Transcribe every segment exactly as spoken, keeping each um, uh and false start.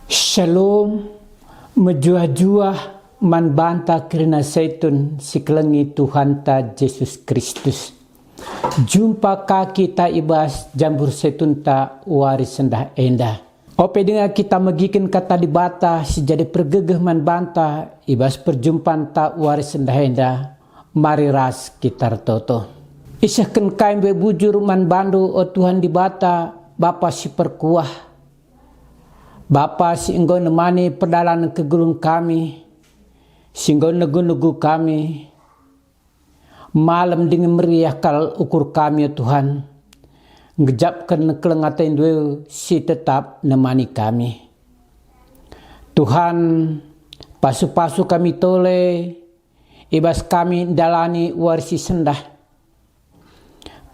Shalom, mejuah-juah man banta kerina setun si kelengi Tuhanta Jesus Kristus. Jumpa ka kita i bas jambur setunta wari sendah enda. Ope denga kita megiken Kata Dibata si jadi pergegeh man banta i bas perjumpanta wari sendah enda, mari ras kita ertoto. Isehken kai mbue bujur man bandu, o Tuhan Dibata, Bapa si perkuah, Bapa si enggo nemani perdalan kegeluhen kami, si enggo negu-negu kami. Malem dingen meriah kal ukur kami, o Tuhan, ngejapken keleng atendu si tetap nemani kami. Tuhan, pasu-pasu kami tole i bas kami ndalani wari si sendah.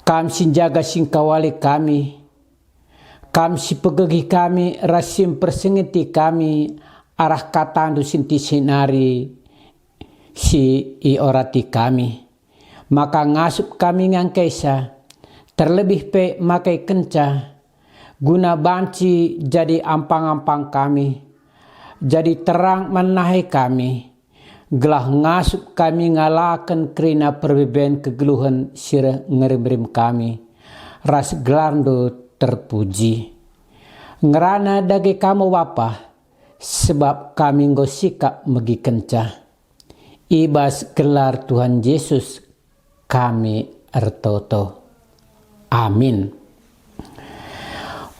Kam si njaga si ngkawali kami. Kam si pegegih kami ras si mpersingeti kami arah katandu si ntisik nari si iorati kami. Maka ngasup kami ngangkaisa, terlebih pe makaikenca, guna banci jadi ampang-ampang kami, jadi terang man nahe kami, gelah ngasup kami ngalaken kerina perbeben kegeluhen si reh ngerim-rim kami, ras gelarndu terpuji. Ngerana dage Kam, o Bapa, sebab kami enggo sikap megikenca. I bas gelar Tuhan Jesus kami ertoto. Amin.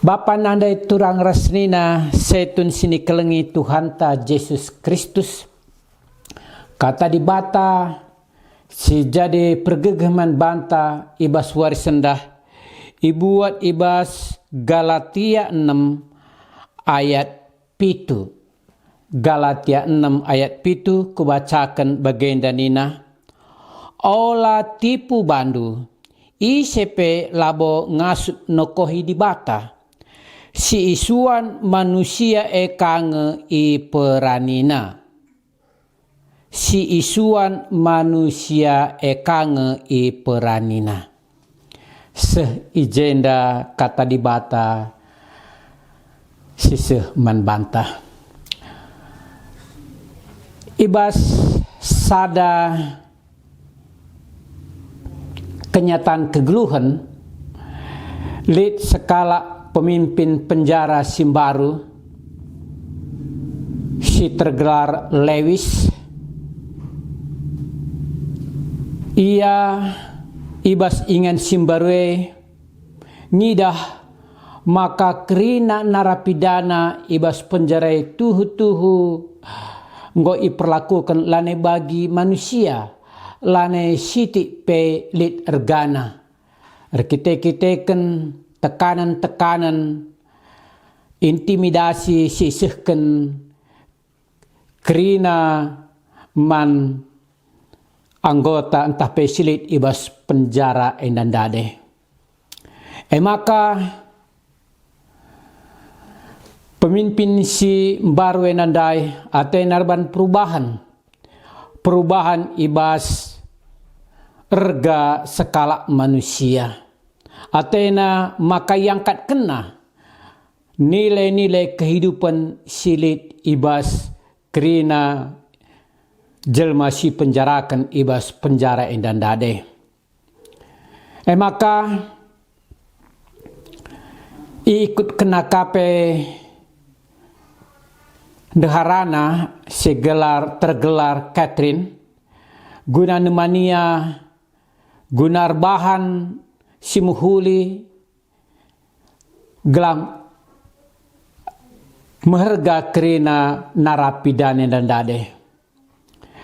Bapa nandai turang ras senina setun si nikelengi Tuhanta Jesus Kristus, Kata Dibata si jadi pergegeh man banta i bas wari sendah, ibuat i bas Galatia enem ayat pitu. Galatia enem ayat pitu kubacaken bagenda nina, "Ola tipu bandu, ise pe labo ngasup nokohi Dibata. Si isuan manusia e ka nge iperanina." Si isuan manusia e ka nge iperanina. Seh i jenda Kata Dibata si seh man banta. I bas sada kenyataan kegeluhen, lit sekalak pemimpin penjara si mbaru si tergelar Lewis. Ia i bas ingan si mbaru e ngidah maka kerina narapidana i bas penjara e tuhu-tuhu enggo iperlakuken lanai bagi manusia, lanai sitik pe lit ergana. Erkite-kiteken tekanen-tekanen, intimidasi si isehken kerina man anggota ntah pe si lit i bas penjara enda ndai. E maka, pemimpin si mbaru enda ndai atena erban perubahan, perubahan i bas erga sekalak manusia. Atena maka iangkatkenna nilai-nilai kehidupen si lit i bas kerina jelma si penjaraken i bas penjara enda ndai. E maka, iikutkenna ka pe ndeharana si gelar, tergelar Catherine, guna nemania, guna erbahan si mehuli, gelah meherga kerina narapidana enda ndai.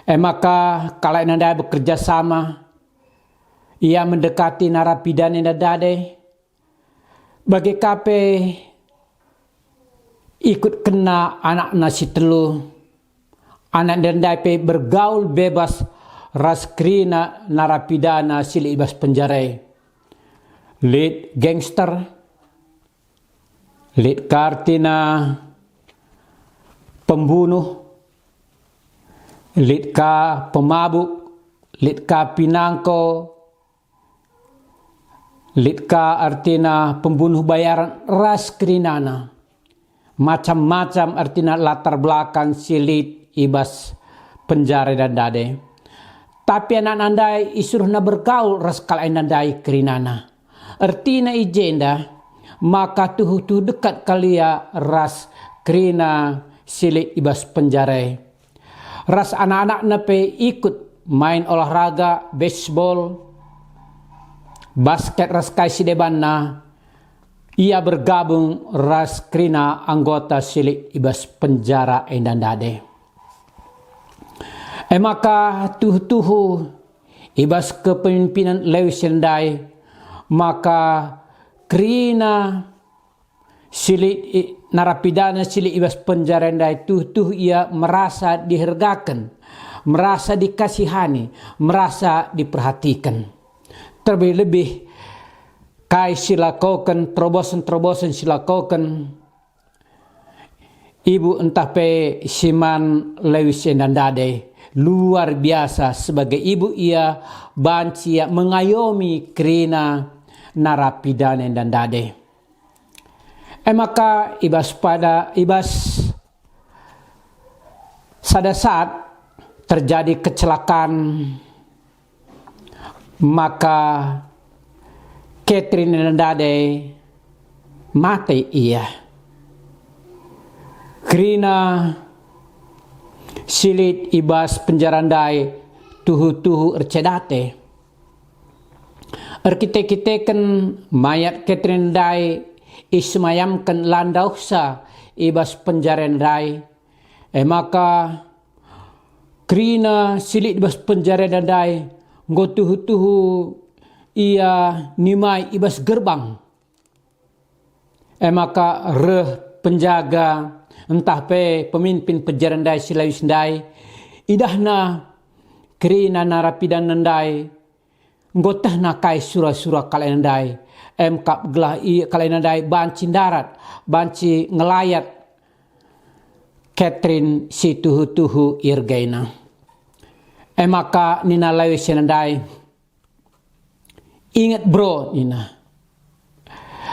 E maka kalak enda ndai bekerja sama, ia mendekati narapidana enda ndai, bage ka pe ikutkenna anakna si telu. Anak enda ndai pe bergaul bebas ras kerina narapidana si lit i bas penjara e. Lit gangster, lit ka ertina pembunuh, lit ka pemabuk, lit ka pinangko, lit ka ertina pembunuh bayaran ras kerinana. macam-macam, ertina latar belakang si lit i bas penjara enda ndai. Tapi anakna ndai isuruhna bergaul ras kalak enda ndai kerinana. Ertina i jenda maka tuhu-tuhu dekat kal ia ras kerina si lit i bas penjara e. Ras anak-anakna pe ikut main olahraga, baseball, basket ras kai si debanna, ia bergabung ras kerina anggota si lit i bas penjara enda ndai. E maka tuhu-tuhu i bas kepemimpinan Lewis ndai, maka kerina si lit i, narapidana si lit i bas penjara ndai tuhu-tuhu ia merasa dihargaken, merasa dikasihani, merasa diperhatikan. Terlebih-lebih kai si lakoken, terobosen-terobosen si lakoken ibu ntah pe si man Lewis enda ndai. Luar biasa, sebagai ibu ia banci ia mengayomi kerina narapidana enda ndai. E maka i bas pada, i bas sada saat terjadi kecelakaan, maka Catherine enda ndai mate ia. Kerina si lit i bas penjara ndai tuhu-tuhu ercedate. Erkite-kiteken mayat Catherine ndai isemayamken la ndauhsa i bas penjara ndai. E maka kerina si lit i bas penjara ndai enggo tuhu-tuhu ia nimai i bas gerbang. E maka reh penjaga ntah pe pemimpin penjara ndai si Lewis ndai, idahna kerina narapidana ndai enggo tehna kai sura-sura kalak enda ndai, e maka gelah i-, kalak enda ndai banci ndarat, banci ngelayat Catherine si tuhu-tuhu iergaina. E maka nina Lewis enda ndai, "Inget bro," nina,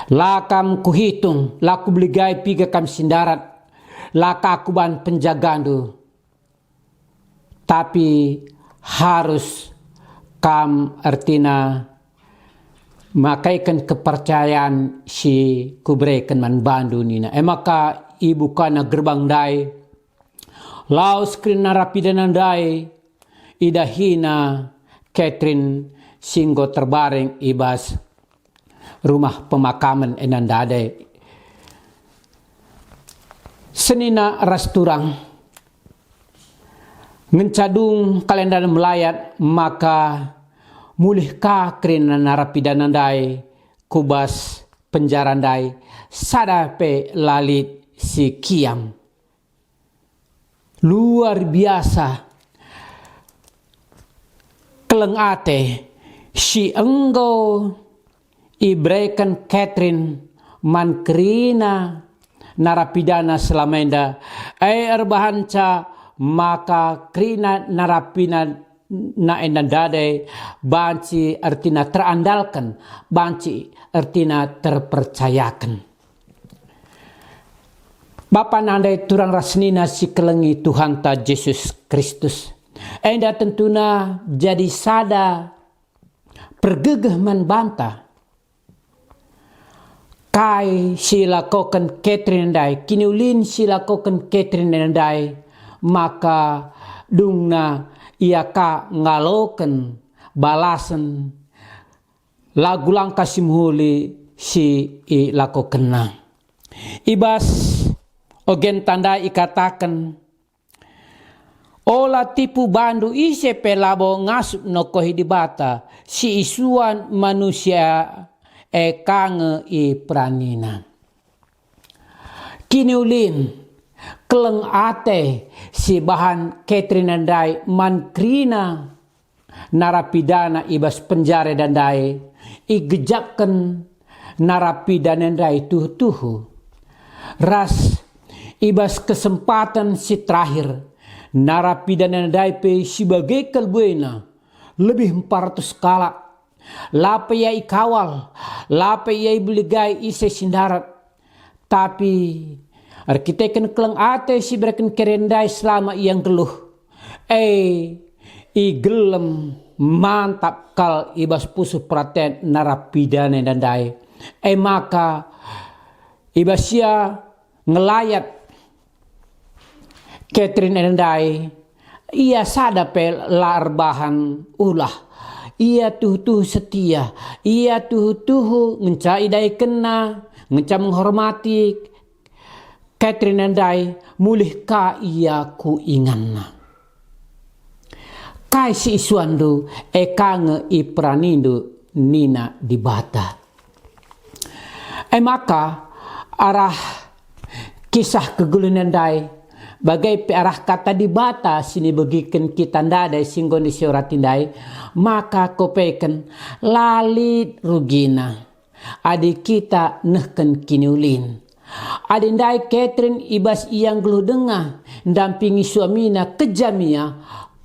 "la kam kuhitung, la kubeligai piga kam si ndarat, la ka aku bahan penjagandu. Tapi harus kam ertina makaiken kepercayan si kubereken man bandu," nina. E maka ibukana gerbang ndai, lawes kerina narapidana ndai, idahina Catherine si enggo terbaring i bas rumah pemakamen enda ndai. Senina ras turang, ngenca dung kalak enda melayat, maka mulih ka kerina narapidana ndai ku bas penjara ndai, sada pe la lit si kiam. Luar biasa keleng ate si enggo ibereken Catherine man kerina narapidana selama enda, e erbahanca maka kerina narapidana enda ndai banci ertina terandalken, banci ertina terpercayaken. Bapa nande turang ras senina si kelengi Tuhanta Jesus Kristus, enda tentuna jadi sada pergegeh man banta. Kai si lakoken Catherine ndai, kiniulin si lakoken Catherine ndai, maka dungna ia ka ngaloken balasen lagu langkah si mehuli si ilakokenna. I bas ogenta ndai ikataken, "Ola tipu bandu ise pe labo ngasup nokohi Dibata, si isuan manusia e ka nge iperanina." Kiniulin, keleng ate si bahan Catherine ndai man kerina narapidana i bas penjara enda ndai, igejapken narapidana ndai tuhu-tuhu. Ras i bas kesempaten si terakhir, narapidana ndai pe si bage kal buena, lebih empat ratus kalak. La pe ia ikawal, la pe ia ibelegai ise si ndarat, tapi Erkiteken keleng ate si ibereken kere ndai selama ia nggeluh, e, igelem mantap kal i bas pusuh peraten narapidana enda ndai. E maka, i bas ia ngelayat Catherine enda ndai, ia sada pe la erbahan ulah. Ia tuhu-tuhu setia, ia tuhu-tuhu ngenca idaikenna, ngenca menghormati Catherine ndai, mulih ka ia ku inganna. Kai si isuanndu, e ka nge iperanindu, nina Dibata. E maka, arah kisah kegeluhen ndai, bage pe arah kata Dibata si nibegiken kita ndai si enggo nisorati ndai, maka kupeken la lit rugina adi kita nehken kiniulin. Adi ndai Catherine i bas ia nggeluh denga ndampingi suamina kejam ia,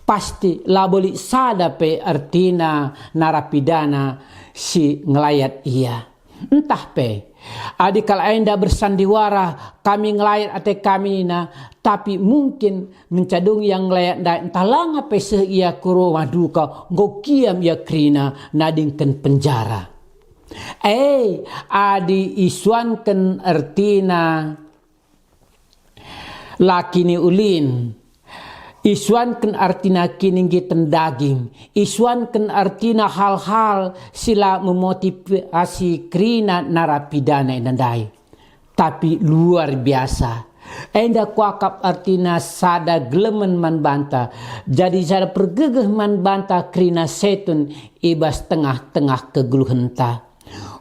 pasti labo lit sada pe ertina narapidana si ngelayat ia. Ntah pe, adi kalak enda bersandiwara, "Kami ngelayat ate kami," nina, tapi mungkin ngenca dung ia ngelayat ndai ntah langa pe seh ia ku rumah duka, enggo kiam ia kerina nadingken penjara. E, adi isuanken ertina la kiniulin, isuanken ertina kininggiken daging, isuanken ertina hal-hal si la memotivasi kerina narapidana enda ndai. Tapi luar biasa. Enda kuakap ertina sada gelemen man banta, jadi sada pergegeh man banta kerina setun i bas tengah-tengah kegeluhenta.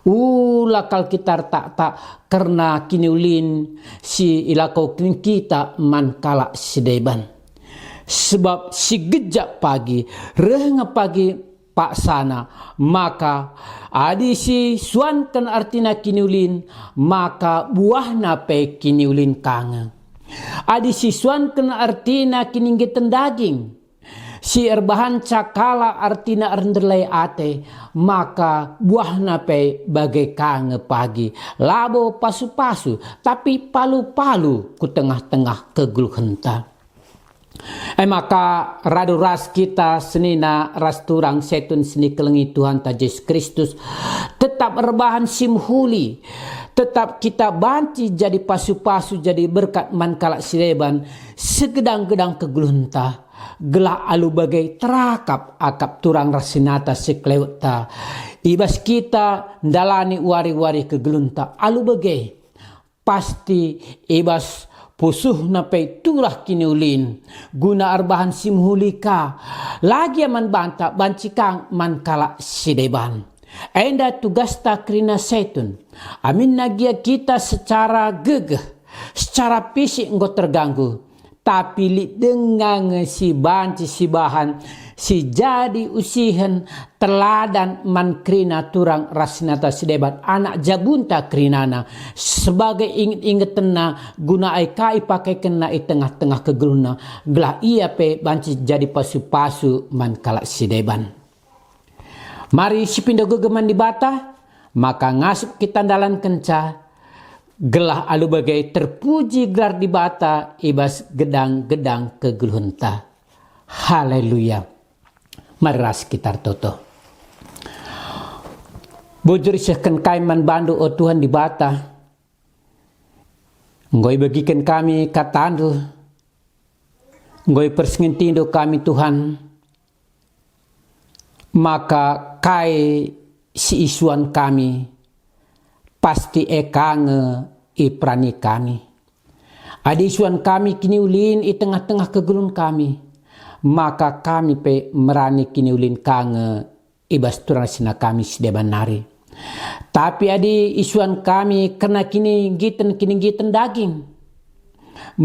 Ula kal kita ertaktak kerna kiniulin si ilakoken kita man kalak si deban. Sebab si gejap pagi, reh nge pagi paksana, maka adi si suanken ertina kiniulin, maka buahna pe kiniulin ka nge. Adi si suanken ertina kininggiken daging, si erbahanca kalak ertina erndelai ate, maka buahna pe bage ka nge pagi, labo pasu-pasu, tapi palu-palu ku tengah-tengah kegeluhenta. E maka radu ras kita senina ras turang setun si nikelengi Tuhanta Jesus Kristus, tetap erbahan si mehuli, tetap kita banci jadi pasu-pasu, jadi berkat man kalak si deban, segedang-gedang kegeluhenta, gelah alu bage terakap akap turang ras senina si kelewetta. I bas kita ndalani wari-wari kegeluhenta alu bage, pasti i bas pusuhna pe turah kiniulin, guna erbahan si mehuli ka, la gia man banta banci ka man kalak si deban. Enda tugasta kerina setun. Aminna gia kita secara gegeh, secara fisik enggo terganggu, tapi lit denga nge si banci sibahan, si jadi usihen, teladan man kerina turang ras senina si deban, anak jabunta kerinana, sebagai inget-ingetenna, guna ai ka ipakekenna i tengah-tengah kegeluhna, gelah ia pe banci jadi pasu-pasu man kalak si deban. Mari sipindo gegeh man Dibata, maka ngasup kita ndalankenca, gelah alu bage terpuji gelar Dibata i bas gedang-gedang kegeluhenta. Haleluya. Mari ras kita ertoto. Bujur isehken kai man bandu, o Tuhan Dibata. Enggo ibegiken kami katandu. Enggo ipersengentindu kami, Tuhan. Maka kai si isuan kami, pasti e ka nge iperani kami. Adi isuan kami kiniulin i tengah-tengah kegeluhen kami, maka kami pe merani kiniulin ka nge i bas turang senina kami si deban nari. Tapi adi isuan kami kerna kininggiken-kininggiken daging,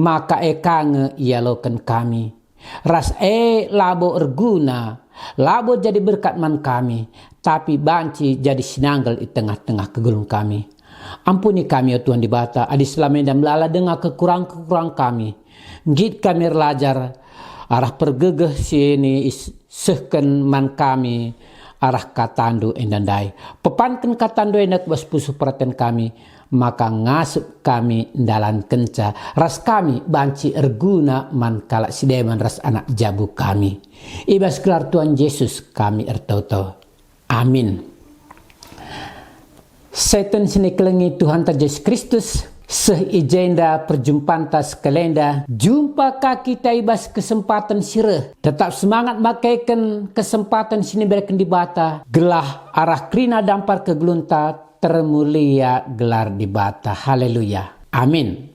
maka e ka nge ialoken kami. Ras e labo erguna, labo jadi berkat man kami, tapi banci jadi sinanggel i tengah-tengah kegeluhen kami. Ampuni kami, o Tuhan Dibata, adi selama enda melala denga kekurang-kekurang kami. Nggit kami erlajar arah pergegeh si ni is-, sehken man kami arah katandu enda ndai. Pepanken katandu enda ku bas pusuh peraten kami, maka ngasup kami ndalankenca, ras kami banci erguna man kalak si deban ras anak jabu kami. I bas gelar Tuhan Jesus kami ertoto. Amin. Seten si nikelengi Tuhanta Jesus Kristus, seh i jenda perjumpanta sekalenda, jumpa ka kita i bas kesempaten si reh. Tetap semangat makeken kesempaten si nibereken Dibata, gelah arah kerina dampar kegeluhenta termulia gelar Dibata. Haleluya. Amin.